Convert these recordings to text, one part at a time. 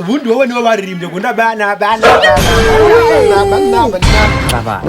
Ubundi wowe nibo baririmbye ngo ndabana bana bana bana bana.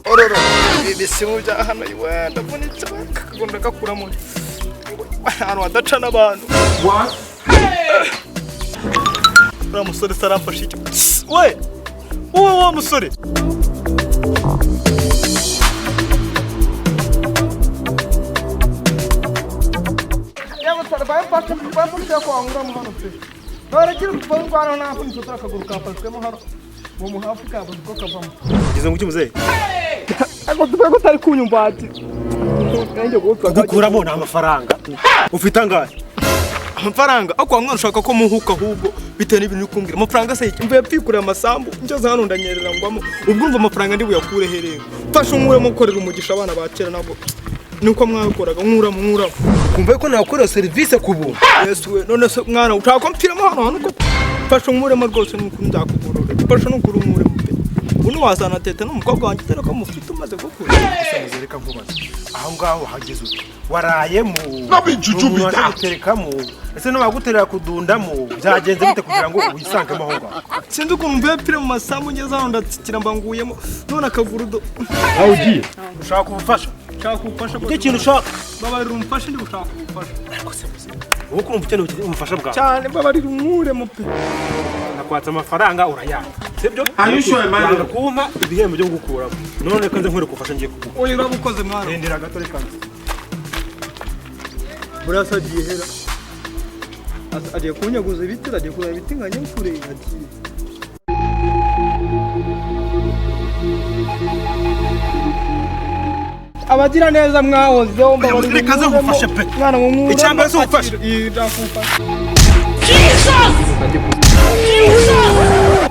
Ororo ibisimu bya hano iwe ndavunitse akaguru gakuramo ahantu hadaca n'abantu. Uriya musore se aramfashe iki? We uwo wa musore Ngeze ngo muzehe Ako tuvuga ko utari kunyumva ati gukuramo ni amafaranga ufite angahe? Amafaranga ako wa mwana ushaka ko muhuka ahubwo bitewe n'ibintu uri kumbwira. Amafaranga se mvuye pfikurira amasambu ngeze hano ndanyerera ngwamo ubwo urumva amafaranga ndi buyakure he rero? Mfashe unkuremo gukorera umugisha abana ba kera nabo nuko mwakoraga nkuramo nkuramo. Kumva ko nakorera serivisi ku buntu. Yesu we none se mwana ushaka ko mpfiramo hano hantu ko mfashe unkuremo rwose nuko nzakugorora. Mfashe nukuri unkuremo pe. Ubu wazana tete n'umukobwa wanjye utari ko mufite umaze gukura. Gusa muzereka nkubaze aho ngaho hageze ute? Warayemo guterekamo ese n'abaguterera kudundamo byagenze bite kugira ngo wisangemo aho ngaho? Sinzi ukuntu mvuye pire mu masambu ngeze hano ndatsikira mba nguyemo none akaguru do. Aho ugiye ushaka ubufasha? Nshaka ubufasha. Icyo kintu ushaka babarira umufashe ndi gushaka ubufasha. Ariko se muze wowe kumva ukeneye ubufasha bwawe cyane babarira unkuremo pe. Nakwatse amafaranga urayanga sibyo? Wanga kumpa ibihembo byo gukuramo none reka nze nkwereke ubufasha ngiye kuguha. Oya urabukoze mwana. Rendera gato reka nze. Burasa agiye hera agiye kunyaguza ibiti agiye kureba ibiti nka nyakure agiye. Abagira neza mwahozeho mbabarira. Reka nze nkufashe pe. Mwana ngo Icyambere si ubufasha.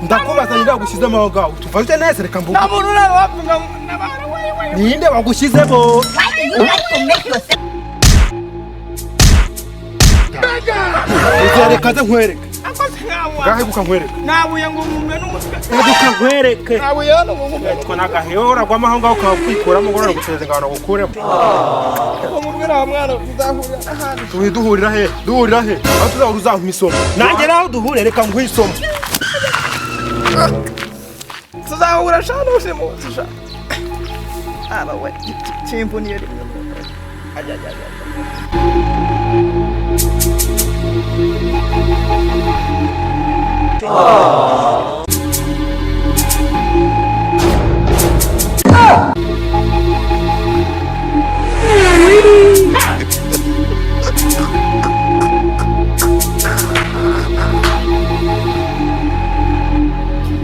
Ndakubaza ninde wagushyizemo aho ngaho? Tufashe neza reka mvuge. Nta muntu urabavuga n'abantu wewe. Ninde wagushyizemo? Reka nze nkwereke. Ngaheguka nkwereke. Nabuye ngo nkumwe n'umutwe. Eguka nkwereke. Nabuye hano ngo nkumwe. Twa nagahera uragwamo aho ngaho ukakwikuramo ngo uragutereze ngo nagukuremo. Ngo nkubwire aho mwana tuzahurira n'ahandi. Tubi duhurira he? Duhurira he? Aho tuzahura uzampa isomo. Nanjye naho duhure reka nguhe isomo. Tuzahura shana ushimusi sha. Aba we kimvuniye rimwe. Ajya ajya ajya.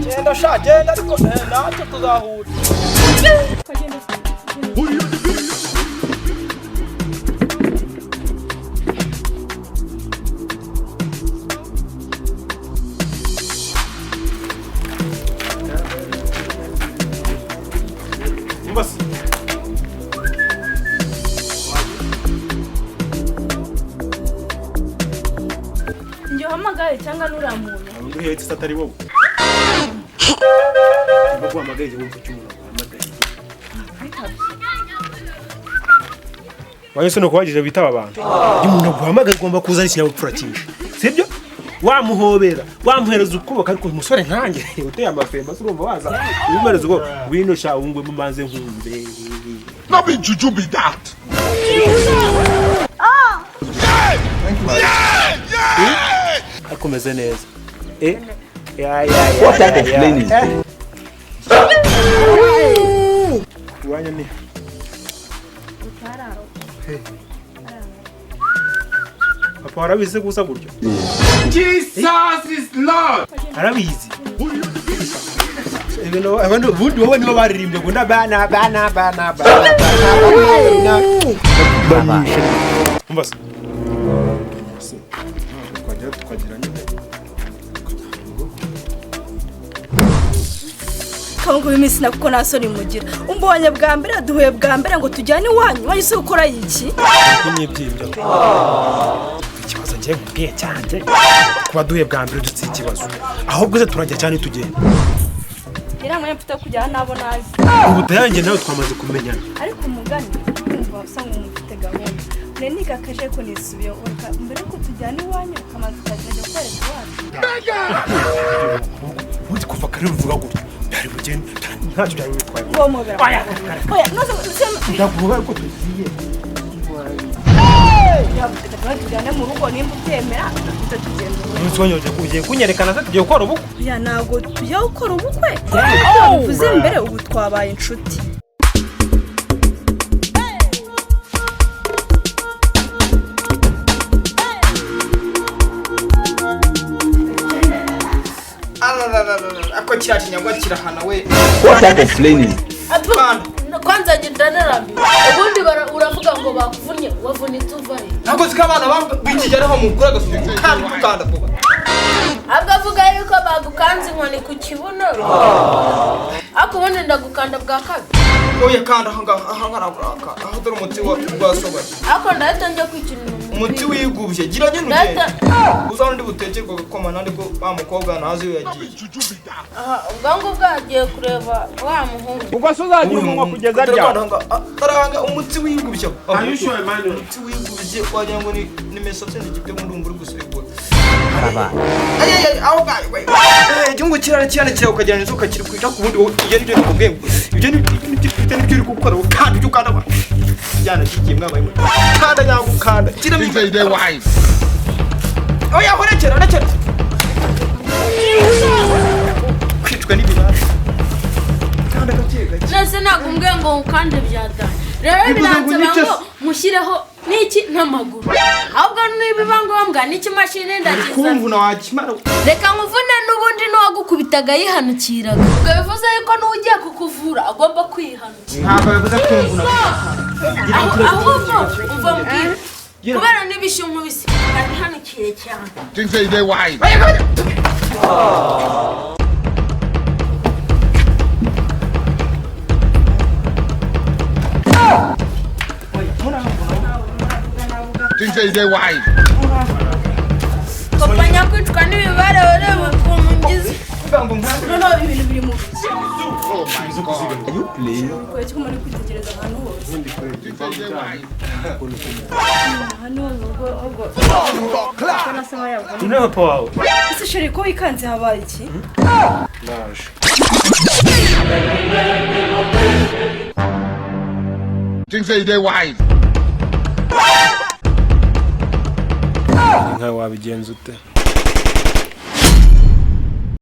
Genda sha genda ariko natwe tuzahura. Mbasi. Njye uhamagaye cyangwa nuriya muntu? Undi uhetse se atari wowe. Guhamagaye wumva icyo umuntu aguhamagaye. Wahise no kubagije bitaba abantu. Iyo umuntu aguhamagaye ugomba kuzana ikinyabupfura cyinshi. Sibyo? Wamuhobera, wamuhereza ukuboko ariko umusore nkanjye uteye amafemba se urumva waza. Umuhereza ubwo wino sha ungwe mumanze nkumbe. No be juju be that. Akomeze neza. Ya ya ya. What type of plane is this? Iwanyu ni Papa arabizi gusa gutyo. Jesus is Lord. Arabizi. Ibintu abandi ubundi wowe nibo baririmbye ngo ndabana bana bana bana bana bana. Umva se. Twajya tukagira nyine. Kangu iminsi na kuko nta soni mugira. Umbonye bwa mbere, duhuye bwa mbere ngo tujyane iwanyu, wari se gukora iki? Nimyibyibyo. Ikibazo ngiye nkubwiye cyanjye. Kuba duhuye bwa mbere dutse ikibazo. Ahubwo se turajya cyane tugenda. Yari amwe mfite kujyana nabo nazi. Ubu tayanjye nawe twamaze kumenyana. Ariko umugani kumva usa nk'umufite gahunda. Neniga kaje ko nisubiye ureka mbere ko tujyana iwanyu kamaze tukajya kwereka iwacu. Ubundi kuva kare uvuga gutya. Byari bugende ntacyo byari bitwaye. Ngomobera. Oya, oya, noze ndakuvuga ko tugiye. Reka tujyane mu rugo nimba ubyemera duhita tugenda. Umusonyo ugiye kunyerekana se tugiye gukora ubukwe? Ya ntabwo tujya gukora ubukwe. Bivuze mbere ubu twabaye inshuti. Ako kiriya kinyagwa kirahana we. What type of plane is Kwanza njye ndarambiwe. Ubundi uravuga ngo bakuvunnye, wavunitse uva he? Ntabwo ziko abana b'ikigeraho mukura agasuzuguro kandi ukanda vuba. Ahubwo avuga yuko bagukanze inkoni ku kibuno. Ariko ubundi ndagukanda bwa kabiri. Oya kanda aha ngaha, aha ngaha ntabwo aha dore umuti wasobaye. Ariko ndahita njya kwikinira umupira. Umuti wigubye gira nyine Ndahita ugende. Uzabona undi butekerwa gakoma nandi ko wa mukobwa ntazi iyo yagiye. Aha, ubwo ngubwo agiye kureba wa muhungu. Ubwo se uzagira umunwa kugeza ryari? Taranga umuti wigubye. Are you sure, Emmanuel? Umuti wigubye wagira ngo ni mesatsi ndikibye ngo ndumva uri gusirikura. Ay ay ay aho gaye we. Igihugu kirara cyane cyane ukagira inzoka kiri kwita ku bundi wowe ibyo nibyo nakubwiye ngo ibyo nibyo nibyo uri gukora wowe kandi ibyo ukanda wa. Jyana kigiye mwabaye mwe. Kanda nyagukanda. Kiramo Things say they wise. Oya horekera rekera. Kwicwa n'ibirara. Kanda gake gake. Nese ntabwo umbwiye ngo ukande byadana. Rero Bivuze ngo biransaba unyice ngo se. mushyireho n'iki n'amaguru. Ahubwo nibiba ngombwa n'ikimashini ndakizana. Kumvuna wakimara. Reka nkuvune n'ubundi n'uwagukubitaga yihanukiraga. Ubwo bivuze yuko n'ugiye kukuvura agomba kwihanukira. Ntabwo bivuze kumvuna. Ahubwo umva mbwira. Kubera n'ibishyu nkubise ndabihanukiye cyane. Things say they wise. Things say they wise. Papa nyakwicwa n'ibibare ureba ukuntu ngize. Kuvuga ngo nkange. Noneho ibintu biri mu biki? Oh my God. Kure cyo muri kwitegereza ahantu hose. Things say they wise. Hano ubwo ubwo. Nasa nkaho yavunitse. Ni papa wawe. Ese sheri ko wikanze habaye iki? Ndaje. Things say they wise. Nka wabigenza ute?